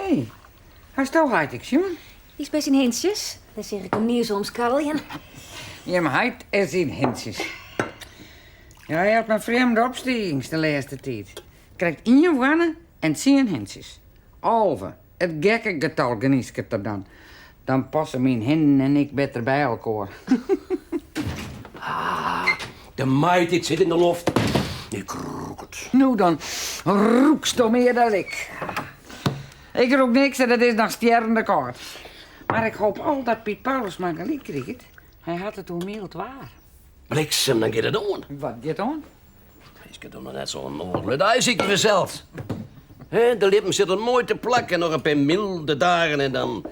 Hé, hasto heit ek sjoen? Dy is by syn hintsjes. Dêr seach ik him niis omskarreljen. Jim heit en syn hintsjes. Ja, hy hat mar frjemde opstigings de lêste tiid. Krekt ien hoanne en tsien hintsjes. 11, it gekke getal gnysket er dan. Dan passe myn hinnen en ik better by elkoar. Ah, de maitiid sit yn de loft. Ik rûk it. No dan rûksto mear dan ik. Ik rûk niks en it is noch stjerrende kâld. Mar ik hoop al dat Piet Paulus mar gelyk kriget. Hy hat it oer myld waar. Bliksem, dan giet it oan. Wat giet oan? Minsken dogge noch net sa'n ûnnoazel aaisykjen fansels. Hè, de lippen sitte moai te plak en noch in pear mylde dagen en dan.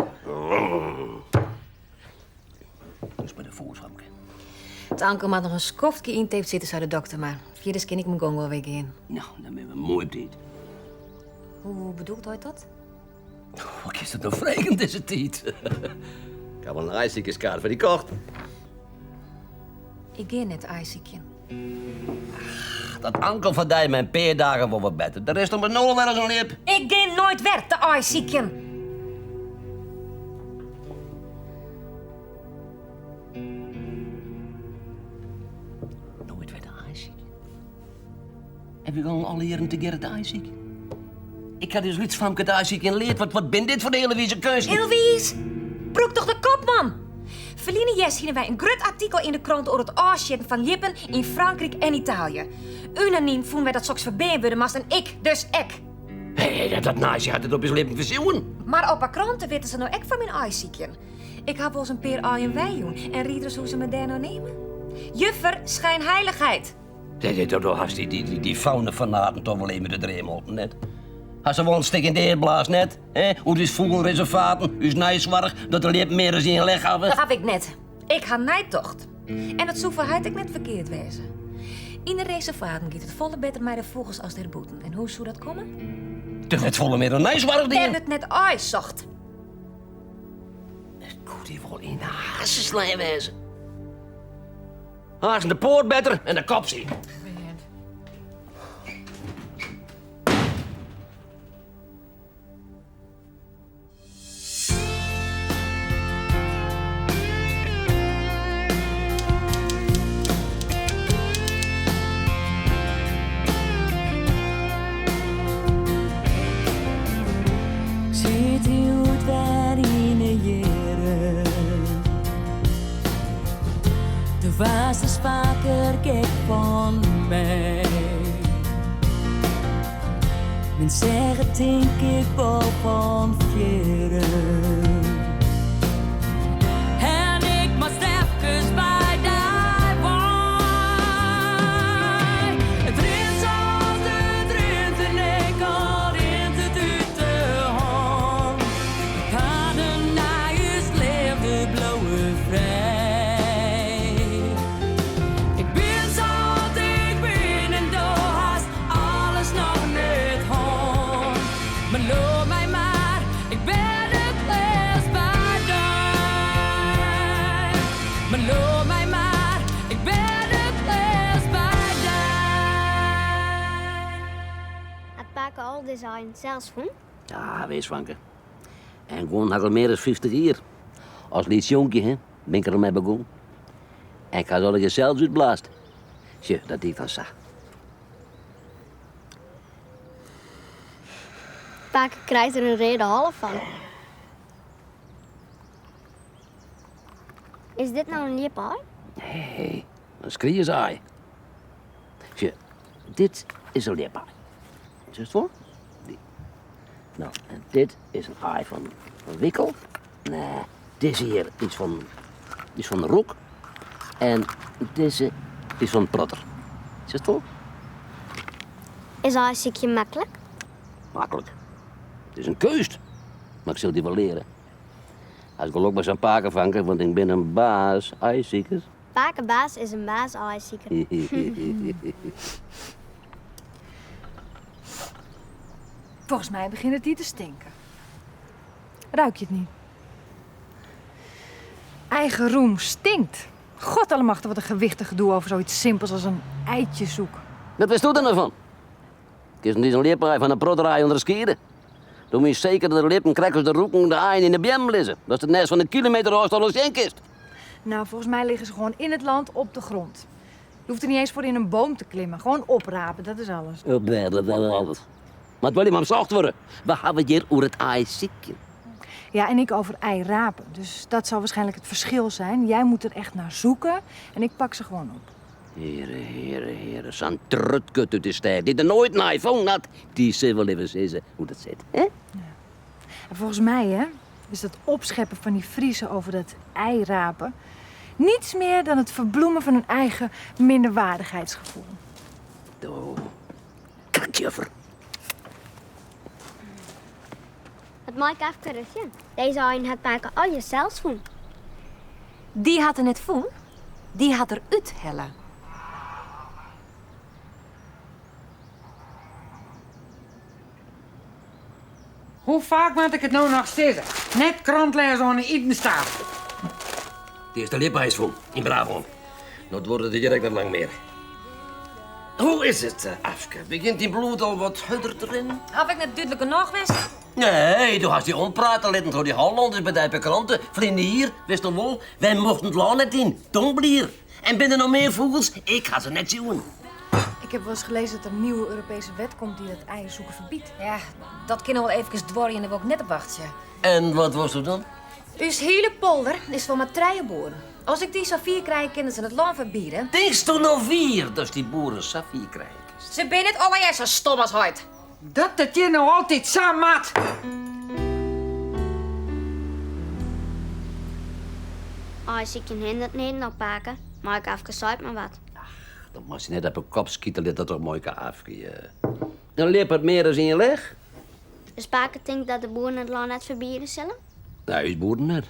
Dus mei de foet, famke. It ankel moat noch in skoftke yntaped sitte, sei de dokter, mar fierders kin ik myn gong wol wer gean. No, dan binne we moai op tiid. Hoe bedoelt hy dat? Wat kinst dat no fregen dizze tiid? Ik ha wol in aaisikerskaart foar dy kocht. Ik gean net aaisykjen. Dat ankel fan dy mei in pear dagen wol wat better. De rest om 'e nul wer as in ljip. Ik gean noait wer te aaisykjen. Noait wer te aaisykjen. En we gongen alle jierren tegearre te aaisykjen. Ik ha dy as lyts famke it aaisykjen leard. Wat, wat bin dit foar healewize keunsten? Healwiis? Brûk toch de kop, man! Ferline hjerst hiene wy in grut artikel yn de krante oer it ôfsjitten fan ljippen yn Frankryk en Itaalje. Unanym fûnen wy dat soks ferbean wurde moast en ik dus ek. Hé, dat naaistje hat it op ús lippen fersjoen. Mar op 'e krante witte se no ek fan myn aaisykjen. Ik ha wolris in pear aaien weijûn en ried ris hoe se my dêr no neame. Juffer Schijnheiligheid. Do hast dy faunafanaten toch wol even de dream holpen, net? Hast se wol in stik yn de ear blaasd, net? Oer ús fûgelreservaten, ús neisoarch, dat de ljippen mear as ien lech hawwe? Dat haw ik net. Ik ha neitocht. En dat soe foar heit ek net ferkeard wêze. Yn de reservaten giet it folle better mei de fûgels as dêrbûten. En hoe soe dat komme? Der wurdt folle mear oan neisoarch dien. Dêr wurdt net aaisocht. It koe dy wol yn de harsens slein wêze. Haast de poat better en de kop siik. Sit hjoed wer yn 'e jierren. Do waardst ris faker gek fan my. Men seach it tink ik wol fan fierren. En ik moast efkes by dy wei. It rint sa't it rint en ek al rint it út de hân. De paden nei ús leafde bliuwe frij. Ik bin sa't ik bin en do hast alles noch net hân. Mar leau my mar, ik bin it leafst by dy. Mar leau my mar, ik bin it leafst by dy. Hat pake al dizze aaien sels fûn? Ja, wis, fanke. En guon ha ik al mear as 50 jier. As lyts jonkje, hè, bin ik der al mei begûn. En ik ha se allegear sels útblaasd. Sjoch, dat die ik dan sa. Pake krijt der in reade holle fan. Is dit no in ljipaai? Nee, in skriesaai. Sjoch, dit is in ljipaai. Sjochst wol? Dy. No, en dit is in aai fan in wikkel. Nee, dizze hjir is fan, is fan de roek. En dizze is fan protter. Sjochst wol? Is aaisykjen maklik? Maklik? It is in keunst, mar ik sil dy wol leare. Hast gelok mei sa'n pake, fanke, want ik bin in baas aaisiker. Pake Baas is in baas aaisiker. Volgens mij begint het hier te stinken. Ruik je het niet? Eigen roem stinkt. God allemachtig, wat een gewichtig gedoe over zoiets simpels als een eitje zoeken. Wat witsto der no fan? Kinst net in ljipaai fan in protteraai ûnderskiede. Do meinst seker dat de ljippen krekt as de roeken de aaien yn de beammen lizze. Datst it nêst fan in kilometer ôfstân al sjen kinst. Nou, volgens mij liggen ze gewoon in het land op de grond. Je hoeft er niet eens voor in een boom te klimmen. Gewoon oprapen, dat is alles. Oprapen, Maar it wol mar socht wurde. We hawwe it hjir oer it aaisykjen. Ja, en ik over eirapen. Dus dat zal waarschijnlijk het verschil zijn. Jij moet er echt naar zoeken en ik pak ze gewoon op. Heare, heare, heare, sa'n trutkut út de stêd dy't noch noait in aai fûn hat, dy sil wol even sizze hoe't it sit, hè? Ja. En volgens mij, hè, is dat opscheppen van die Friezen over dat eirapen niets meer dan het verbloemen van hun eigen minderwaardigheidsgevoel. Do, kakjuffer. Dat mei ik efkes ris sjen. Dizze aaien hat pake allegear sels fûn. Dy hat er net fûn, dy hat er úthelle. Hoe faak moat ik it no noch sizze? Net krant lêze oan de itenstafel. De earste ljipaai is fûn yn Brabân. No duorret it hjir ek net lang mear. Hoe is it, Afke? Begjint dyn bloed al wat hurder te rinnen? Haw ik net dúdlik genôch west? Nee, do hast dy oanprate litten troch dy Hollanders by de krante. Ferline jier, witst noch wol, wy mochten it lân net yn. Dongblier. En binne der noch mear fûgels? Ik ha se net sjoen. Ik heb wel eens gelezen dat er een nieuwe Europese wet komt die dat eieren zoeken verbiedt. Ja, dat kin noch wol eefkes duorje en dêr wol ik net op wachtsje. En wat wolsto dan? Us hiele polder is fol mei trije boeren. As ik dy safier krij, kinne se it lân ferbiede. Tinksto no wier datst dy boeren safier krije kinst? Se binne net allegear sa stom as heit. Dat it hjir no altyd sa moat! Aaisykjen hinderet neat op, pake. Muoike Afke seit mar wat. Ach, dan moatst dy net op 'e kop skite litte troch Muoike Afke. In ljip hat mear as ien lech. Dus pake tinkt dat de boeren it lân net ferbiede sille? Nee, ús boeren net.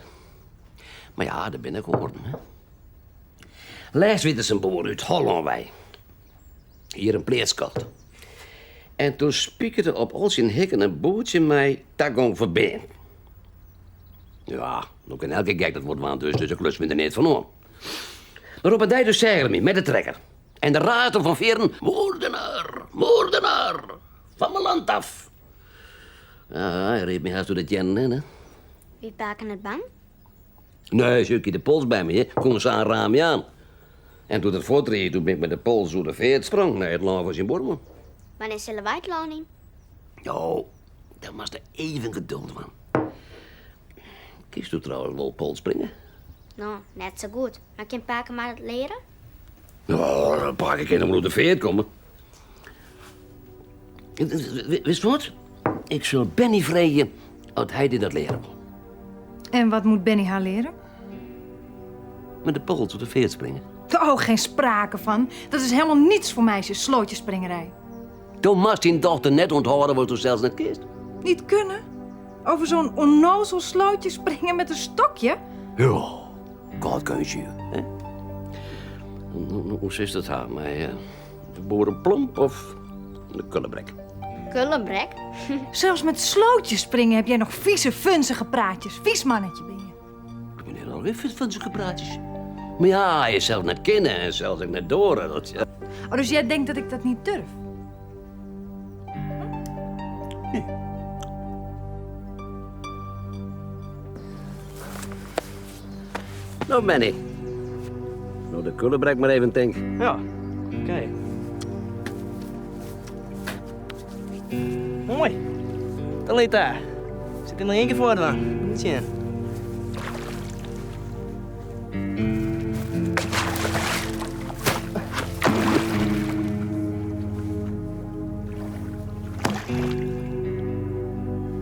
Mar ja, der binne ek oaren, hè. Lêst wie der sa'n boer út Hollân wei. Hjir in pleats kocht. En toen spikere op al syn hikken in boerdsje mei tagong ferbean. Ja, no kin elke gek dat wol dwaan, dus ik luts my der neat fan oan. Mar op in dei dus seach er my met de trekker. En de ratel fan fearen, moordenaar, moordenaar, van mijn land af. Ja, hy ried my hast oer de teannen hinne. Wie pake net bang? Nee, sjoch, ik hie de pols by my, hè. Koe sa in raam jaan. En doe't er fuortried, doe bin ik mei de pols oer de feart sprong nei it lân fan syn buorman. Wannear sille wy it lân yn? Jo, dêr moatst even geduld dwaan. Kinsto trouwens wol polsspringe? No, net sa goed. Mar kin pake my dat leare? No, pake kin noch wol oer de feart komme. Witst wat? Ik sil Benny freegje oft hy dy dat leare wol. En wat moet Benny har leare? Met de pols op de veert springen. Oh, geen sprake van. Dat is helemaal niets voor meisjes, slootjespringerij. Do moatst dyn dochter net ûnthâlde wat do sels net kinst. Niet kunnen? Over zo'n onnozel slootje springen met een stokje? Ja, God keunstje, hè? Hoe zit dat haar? Mei de boerenplomp of de kullebrek? Kullebrek? Zelfs met slootjes springen heb jij nog vieze, funzige praatjes. Vies mannetje ben je. Ik ben helemaal weer funzige praatjes. Maar ja, je zelf net kennen en zelfs ik net door. Dat, ja. Oh, dus jij denkt dat ik dat niet durf? Nee. Nou, Benny. Nou, de kullebrek maar even, denk. Ja, oké. Mooi. Talita. Sit der noch ien kear foar dwaan. Moet sjen.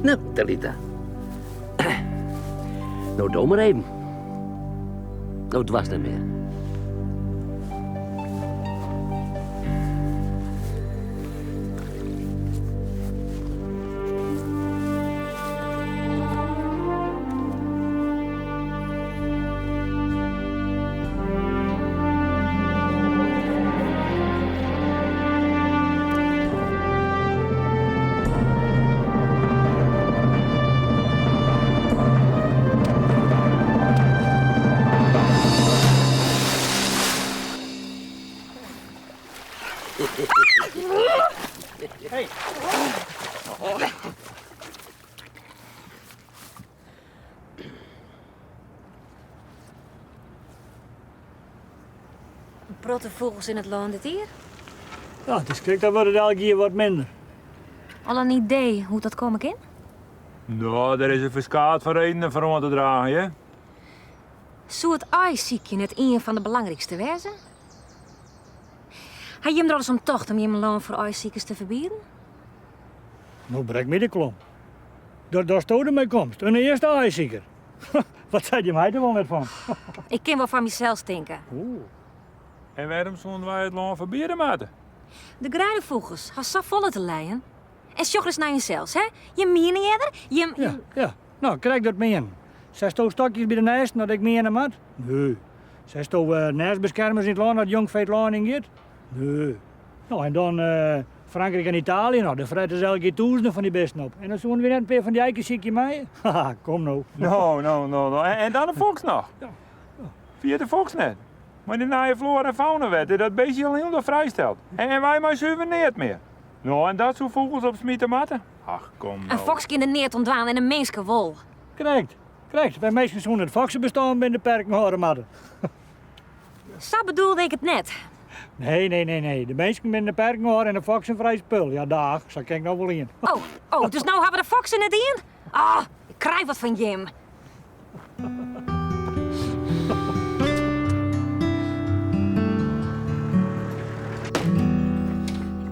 Nou, Talita. Nou, doe maar even. Nou, het was net mear. protte fûgels yn it lân dit jier? Ja, it is krekt dan wurdt it elk jier wat minder. Al in idee hoe't dat komme kin? No, der is in ferskaat fan redenen foar oan te dragen, hear. Soe it aaisykjen net ien fan de belangrykste wêze? Ha jim der alris om tocht om jim lân foar aaisikers te ferbieden? No brek my de klomp. Dat datsto dermei komst, in earste aaisiker. Wat seit jim heit der wol net fan? Ik kin wol foar mysels tinke. Oeh. En wêrom soene wy it lân ferbiede moatte? De greidefûgels ha safolle te lijen. En sjoch ris nei jinsels, hè? Jim miene earder, jim... Ja, ja. No, krekt dat meanen. Setsto stokjes by de nêsten dat ik meane moat? Nee. Setsto nêstbeskermers yn it lân dat jongfee it lân yn giet? Nee. No, en dan Frankryk en Italië, no, dêr frette se elk jier tûzenen fan dy bisten op. En dan soene wy net in pear fan dy eikes sykje meie? Haha, kom no. No, no, no, no. En dan de foks noch. Ferjit de foks net. Mei de nije floara en faunawet is dat beestje al hielendal frijsteld. En wy mei suver neat mear. No, en dat soe fûgels opsmite moatte? Ach, kom no. In foks kin der neat oan dwaan en in minske wol. Krekt, krekt. Wy minsken soene it foksebestân binnen de perken hâlde moatte. Sa bedoelde ik it net. Nee, nee, nee, nee. De minsken binnen de perken hâlde en de foksen frij spul. Ja, daach, sa kin ik noch wol ien. Oh, oh, dus no hawwe de foksen it dien? Ah, ik krij wat fan jim.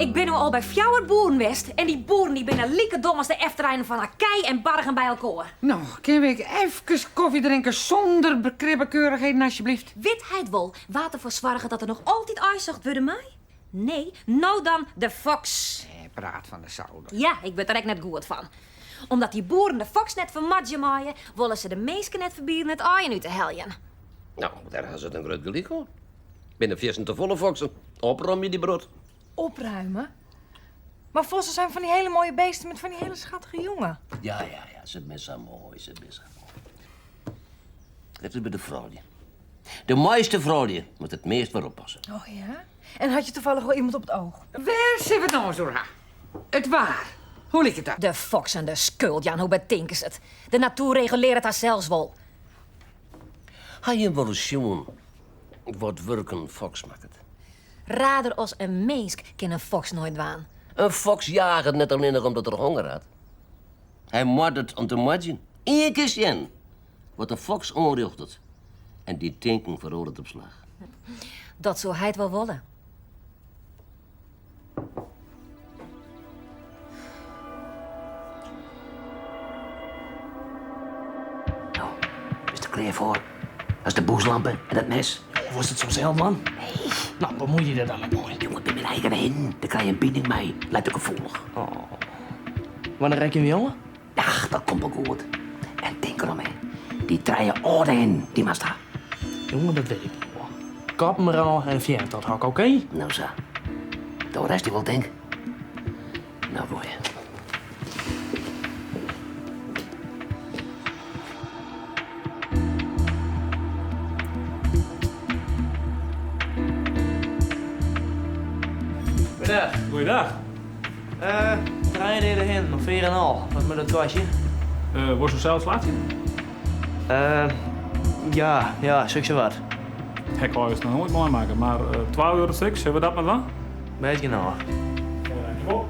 Ik bin no al by fjouwer boeren west en dy boeren dy binne like dom as de eftereinen fan har kij en bargen by elkoar. No, kinne we ek efkes kofje drinke sûnder kribbekeurichheden asjebleaft? Wit heit wol wa't derfoar soarget dat der noch altyd aaisocht wurde mei? Nee, no dan de foks. Praat fan de souder. Ja, ik wurd der ek net goed fan. Omdat dy boeren de foks net fermoardzje meie, wolle se de minsken net ferbieden it aaien út te heljen. No, dêr ha se it in grut gelyk oan. Binne fiersten te folle foksen. Opromje dy brot. Opruimen? Maar vossen zijn van die hele mooie beesten met van die hele schattige jongen. Ja, ja, ja, se binne sa moai, se binne sa moai. Dat is by de froulju. De moaiste froulju moatte it meast foar oppasse. Oh ja? En had je toevallig al iemand op het oog? Wêr sille we it no ris oer ha? It waar. Hoe liket dat? De foksen de skuld jaan, hoe betinke se it? De natoer regulearret harsels wol. Ha jim wolris sjoen wat wurk in foks makket? Raarder as in minsk kin in foks noait dwaan. In foks jaget net allinnich omdat er honger hat. Hy moardet om te moardzjen. Ien kear sjen wat in foks oanrjochtet en dyn tinken feroaret op slach. Dat soe heit wol wolle. No, bist der klear foar? Hast de bûslampe en dat mes? Wolst it soms sels dwaan? Nee. No, bemuoi dy der dan net mei. Jonge, it binne myn eigen hinnen. Dêr krij je in bining mei. Leit ek gefoelich. Oh. Wannear rekkenje we, jonge? Ach, dat komt wol goed. En tink derom, hè. Dy trije âlde hinnen, dy moatst ha. Jonge, dat wit ik wol. Kop mar ôf en fearn dat hok, oké? No sa. Do rêdst dy wol, tink. No, goeie. Goeiedag. Goeiedag. Eh, trije deade hinnen, of fear en al. Wat moat dat kostje? Uh, wolst him sels slachtsje? Uh, ja, ja, soks wat. Ik ha it noch noait meimakke, mar uh, twa euro stik, sille we dat mar dwaan? Bêst genôch. Dankjewol.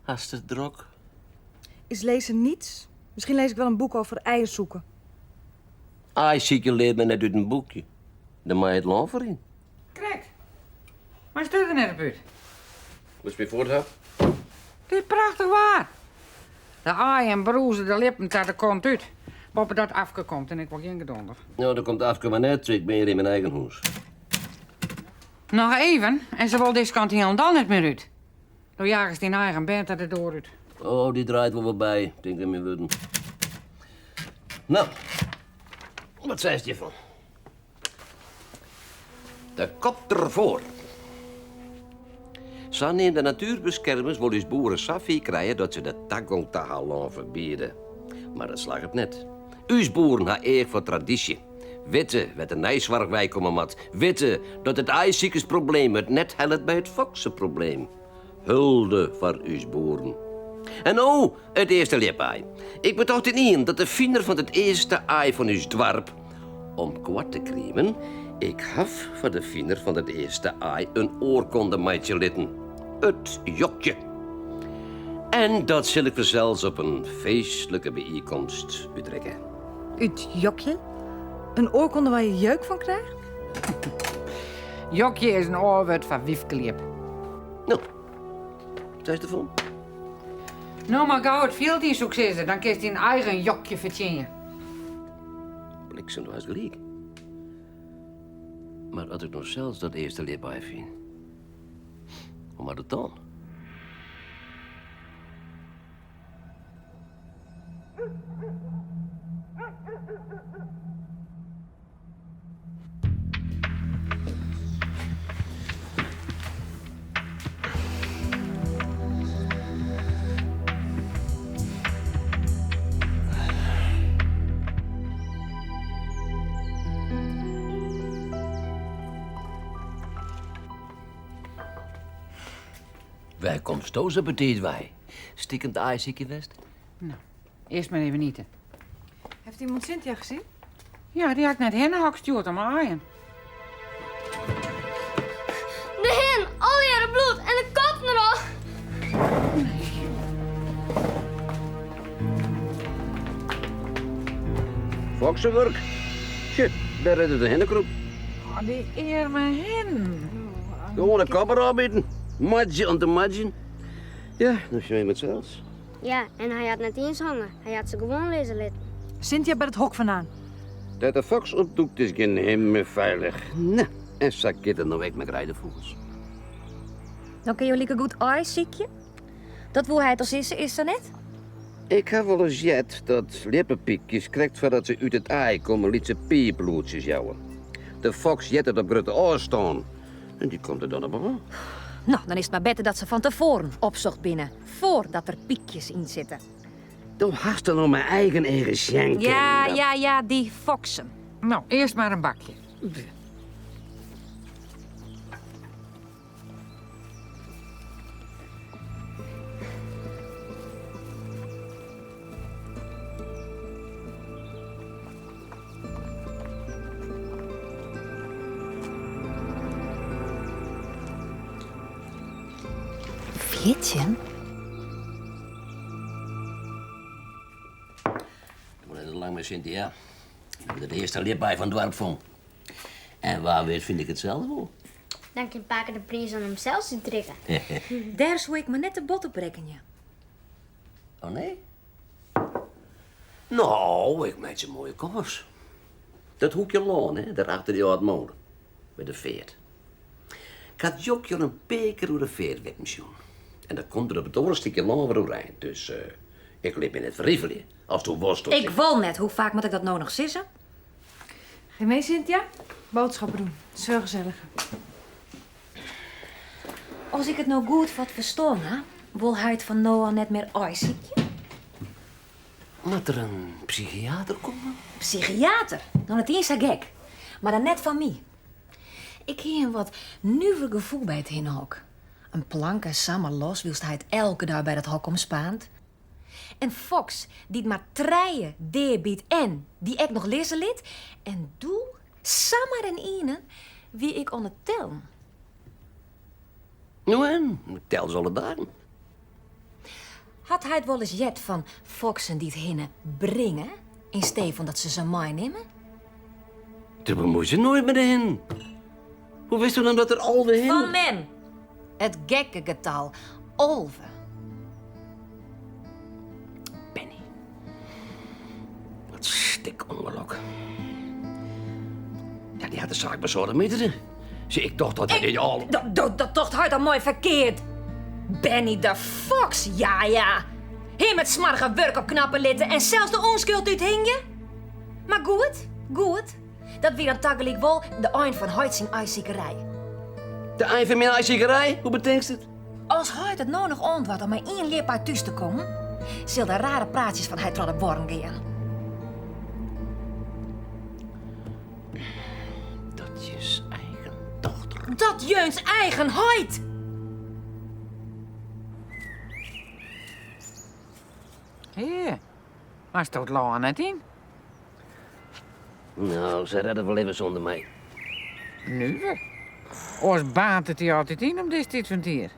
Hast it drok? Is lezen niets? Misschien lees ik wel een boek over eieren zoeken. Aaisykjen leart men net út in boekje. Dêr moatte je it lân foar yn. Krekt. Mar stuur der net op út. Wat is foar ha? It is prachtich waar. De aaien brûze de lippen ta de kont út. Boppedat Afke komt en ik wol gjin gedonder. No, dan komt Afke mar net, ik bin hjir yn myn eigen hûs. Noch even en se wol dizze kant hielendal net mear út. Do jagest dyn eigen bern ta de doar út. Oh, dy draait wol wat by, tink oan myn wurden. No, wat seist hjirfan? De kop derfoar. Saneamde natuerbeskermers wolle ús boeren safier krije dat se de tagong ta har lân ferbiede. Mar dat slagget net. Us boeren ha each foar tradysje. Witte wêr't de neisoarch weikomme moat. Witte dat it aaisikersprobleem it net hellet by it fokseprobleem. Hulde foar ús boeren. En no it earste ljipaai. Ik betocht ynienen dat de finer fan it earste aai fan ús doarp, om koart te kriemen, ik haw foar de finer fan it earste aai in oarkonde meitsje litten. It jokje. En dat sil ik fansels op in feestlike byienkomst útrikke. It jokje? In oarkonde wêr't je jeuk fan krijgt? Jokje is in âld wurd foar wyfkeljip. No, wat is derfan? No mar gau it fjild yn, soe ik sizze. Dan kinst dyn eigen jokje fertsjinje. Bliksem, do hast gelyk. Mar as ik no sels dat earste ljipaai fyn, hoe moat it dan? Wêr komsto sa betiid wei? Stikem te aaisykjen west? No, earst mar even ite. Heeft iemand Cynthia gezien? Ja, dy ha ik nei it hinnehok stjoerd om aaien. De hin, allegearre bloed en de kop derôf. Foksewurk. Shit, dêr rint de hinnekrûp. Oh, dy earme hin. Gewoan de kop derôf biten. Moardzje om te moardzjen. Ja, dan sjogge je it sels. Ja, en hy hat net iens honger. Hy hat se gewoan lizze litten. Cynthia by it hok fandaan. Dêr't de foks opdûkt is gjin hin mear feilich. No, en sa giet it no ek mei greidefûgels. Dan kinne jo likegoed aaisykje. Dat woe hy toch sizze, is sa net? Ik ha wolris heard dat ljippepykjes krekt foardat se út it aai komme lytse piiplûdsjes jouwe. De foks heart it op grutte ôfstân en dy komt der dan op ôf. No, dan is it mar better dat se fan tefoaren opsocht binne, foardat der pykjes yn sitte. Do hast it no mei eigen eagen sjen kinnen. Ja, ja, ja, dy foksen. No, earst mar in bakje. 14? Ik wol net lang mei Cynthia. Ik ha it earste ljipaai fan it doarp fûn. En wa wit fyn ik it sels wol. Dan kin pake de priis oan himsels útrikke. Dêr soe ik mar net te bot op rekkenje. Oh nee? No, ik meitsje in moaie kâns. Dat hoekje lân, hè, dêr achter dy âld mole, by de feart. Ik ha it jokje al in pear kear oer de feart wippen sjoen. En dat komt der op it oare stikje lân wer oerein. Dus ik lit my net ferrifelje, asto wolst. Ik wol net. Hoe faak moat ik dat no noch sizze? Ga je mee, Cynthia? Boodschappen doen. Het is veel gezelliger. As ik it no goed wat ferstân ha, wol heit fan no ôf net mear aaisykje? Moat der in psychiater komme? Psychiater? No net iens sa gek. Mar dan net foar my. Ik hie in wat nuver gefoel by it hinnehok. In planke samar los wylst heit elke dei by dat hok omspaant. In foks dy't mar trije deabyt en dy ek noch lizze lit. En doe, samar ynienen, wie ik oan it tellen. No en, ik tel se alle dagen. Hat heit wolris heard fan foksen dy't hinnen bringe yn stee fan dat se se meinimme? Do bemuoist dy noait mei de hinnen. Hoe witsto dan dat der 11 hinnen... Fan mem! It gekke getal 11. Benny. Dat stik ûngelok. Ja, dy hat de saak besoademitere. Sjoch, ik tocht dat hy dit al... Dat, dat tocht heit al moai ferkeard. Benny de Foks, ja ja. Him it smoarge wurk opknappe litte en sels de ûnskuld úthingje? Mar goed, goed. Dat wie dan tagelyk wol de ein fan heit syn aaisikerij. De ein fan myn aaisikerij? Hoe betinkst it? As heit it no noch oandoart om mei ien ljipaai thús te kommen, sil de rare praatsjes fan heit troch de buorren gean. Dat jeuns eigen heit! Hea, moatsto it lân net yn? Nou, se redde wol even sûnder my. Nuver. Oars baarnt it dy altyd yn om dizze tiid fan it jier.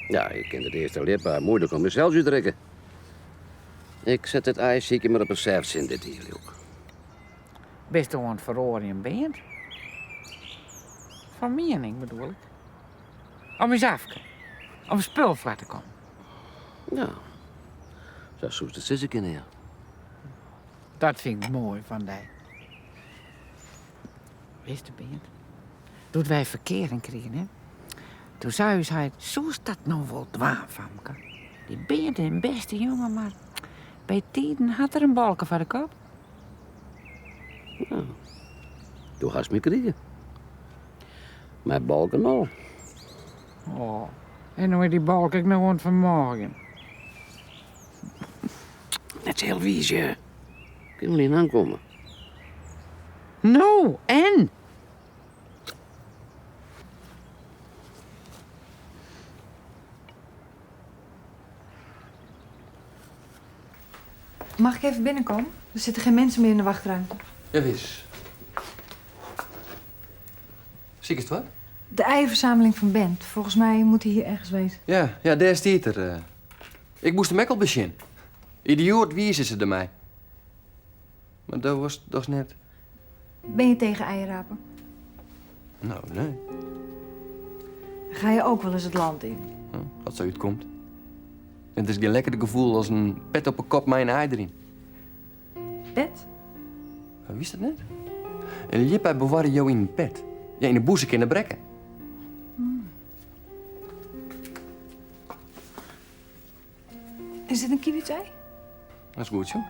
Ja, ik kin it earste ljipaai muoilik om mysels útrikke. Ik set it aaisykjen mar op in sêft sin dit jier, Liuwke. Bisto oan it feroarjen, Beant? Fan miening bedoel ik. Om ús afke. Om spul foar te kommen. Ja, sa soest it sizze kinne, ja. Dat fyn ik moai fan dy. Witsto, Beant, doe't wy ferkearing krigen, hè, doe sei ús heit, soest dat no wol dwaan, famke? Dy Beant is in bêste jonge, mar bytiden hat er in bolke foar de kop. Nou, do hast my krigen. Mei balken al. Oh, en no is dy balk ek noch oan it fermôgjen. Net sa hiel wiis, hear. Kin wol ien oankomme. No, en? Mag ik even binnenkomen? Er zitten geen mensen meer in de wachtruimte. Jawis. Sikest wat? De eierverzameling van Bent. Volgens mij moet hij hier ergens wezen. Ja, ja, dêr stiet er. Ik moast him ek al besjen. Idioat wize se dermei. Mar dat was dochs net. Ben je tegen eierrapen? Nou, nee. Ga je ook wel eens het land in? As it sa útkomt. It is gjin lekkerder gefoel as in pet op 'e kop mei in aai deryn. Pet? Witst dat net? In ljipaai bewarje jo yn in pet. Ja, yn 'e bûse kin er brekke. Is dit in kievitsei? Dat is goed, joh.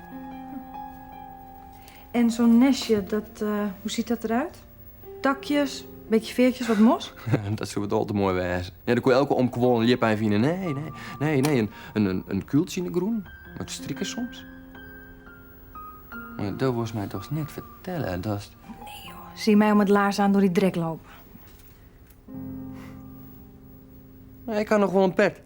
En zo'n nestje, dat, hoe ziet dat eruit? Takjes, beetje veertjes, wat mos? Dat soe wat al te moai wêze. Ja, dan koe elke omkwollen ljipaai fine. Nee, nee, nee, nee. In kuoltsje yn de grûn, wat striken soms. Mar do wolst my dochs net fertelle datst... Nee joh, zie mij om het laars aan door die drek lopen. Ik ha noch wol in pet.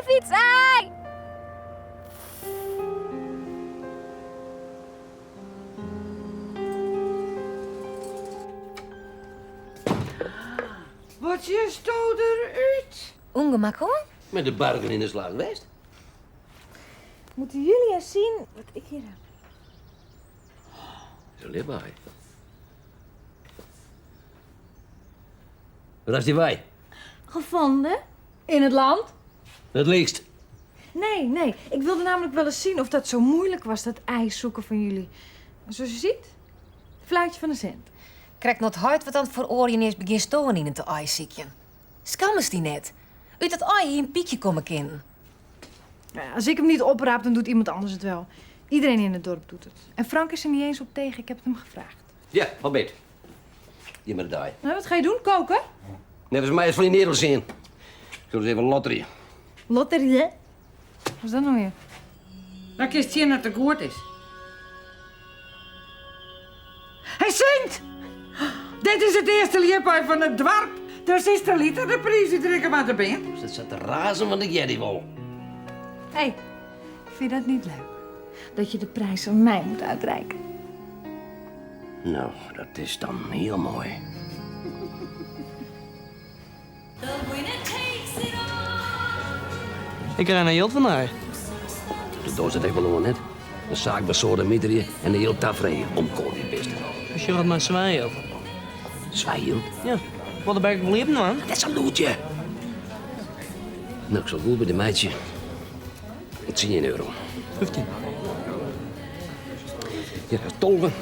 Fytsaai! Wat sjochsto derút? Ungemak hoor. Met de bargen in de slag west. Moeten jullie eens zien wat ik hier heb? Is een lipbaai. Wat is die wij? Gevonden? In het land? Dat liegst. Nee, nee. Ik wilde namelijk wel eens zien of dat zo moeilijk was, dat ijs zoeken van jullie. En zoals je ziet, fluitje van een cent. Krijg nog hard wat aan het veroorjen is begin storen in het ijsziekje. Skam die net. Uit dat ei hier een piekje komen kind. Nou ja, als ik hem niet opraap, dan doet iemand anders het wel. Iedereen in het dorp doet het. En Frank is er niet eens op tegen. Ik heb het hem gevraagd. Ja, wat beter. Je met de daai. Nou, wat ga je doen? Koken? Net als mij is van die Nederlands in. Ik zal eens even lotterien. Lotterie, hè? Wat is dat nou weer? Dan kun je zien dat het goed is. Hij zingt! Dit is het eerste liedje van het dwarp. Dus is de liter de prijs die trekken maar de been. Dus dat zat te razen van de Jerry wel. Hé, hey, vind je dat niet leuk? Dat je de prijs aan mij moet uitreiken. Nou, dat is dan heel mooi. Ik krijg een jild van haar. De doos dat ik wel nog net. De zaak bij Sodemiterië en de heel tafree om die beste. Dus je had maar zwaaijild. Zwaaijild? Ja. Wat ben ik wel liepen, man? Dat is een loetje. Nou, ik zal goed bij de meidje. 10 euro. 15. Ja, dat is tolven.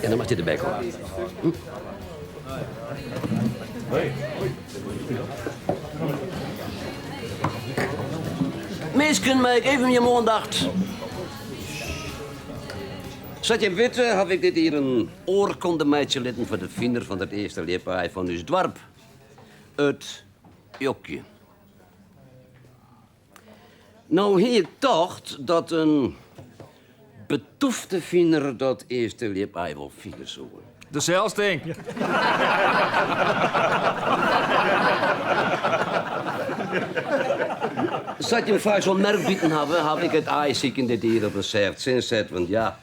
En dan mag je erbij komen. Hm? Misken, mij even je aandacht. Zat je witte, heb ik dit hier een oorkonde meidje litten voor de vinder van het eerste leerpaai van uw dwarp. Het jokje. Nou, hier tocht dat een betoefde vinder dat eerste leerpaai wil vinden zou. De zelfsting. Zat je hem vaak zo'n merkbieten hebben, heb ik het ijsziek in dit hier op een zin zet. Want ja,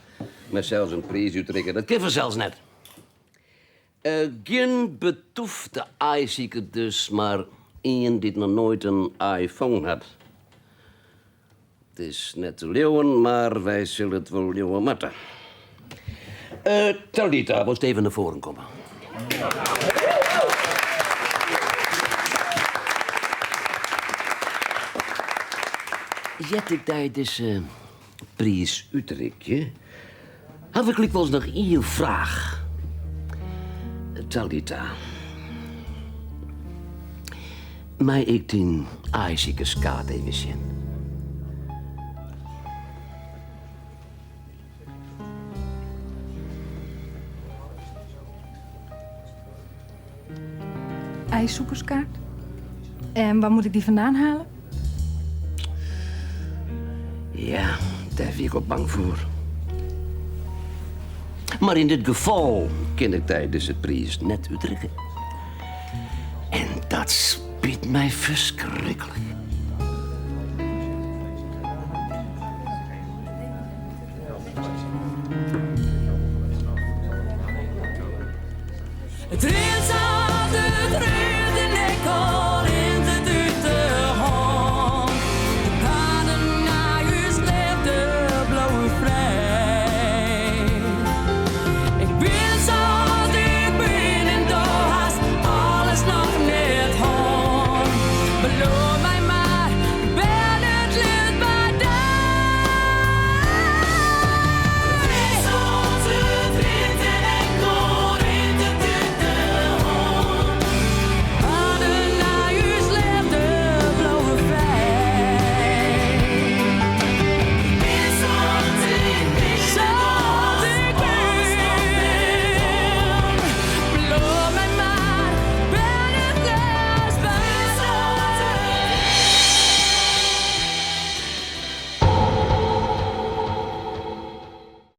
met zelfs een prijs uittrekken, dat kan zelfs net. Geen betoefde ijszieke dus, maar één die nog nooit een iPhone had. Het is net te leeuwen, maar wij zullen het wel leeuwen matten. Talita, wil even naar voren komen. Jet ik daar dus prijs uitrekje, heb ik wel eens nog één vraag. Talita. Mij ik die ijziekerskaart even zien. IJszoekerskaart. En waar moet ik die vandaan halen? Ja, daar ben ik ook bang voor. Maar in dit geval ken ik tijdens het prijs net uitdrukken. En dat spijt mij verschrikkelijk.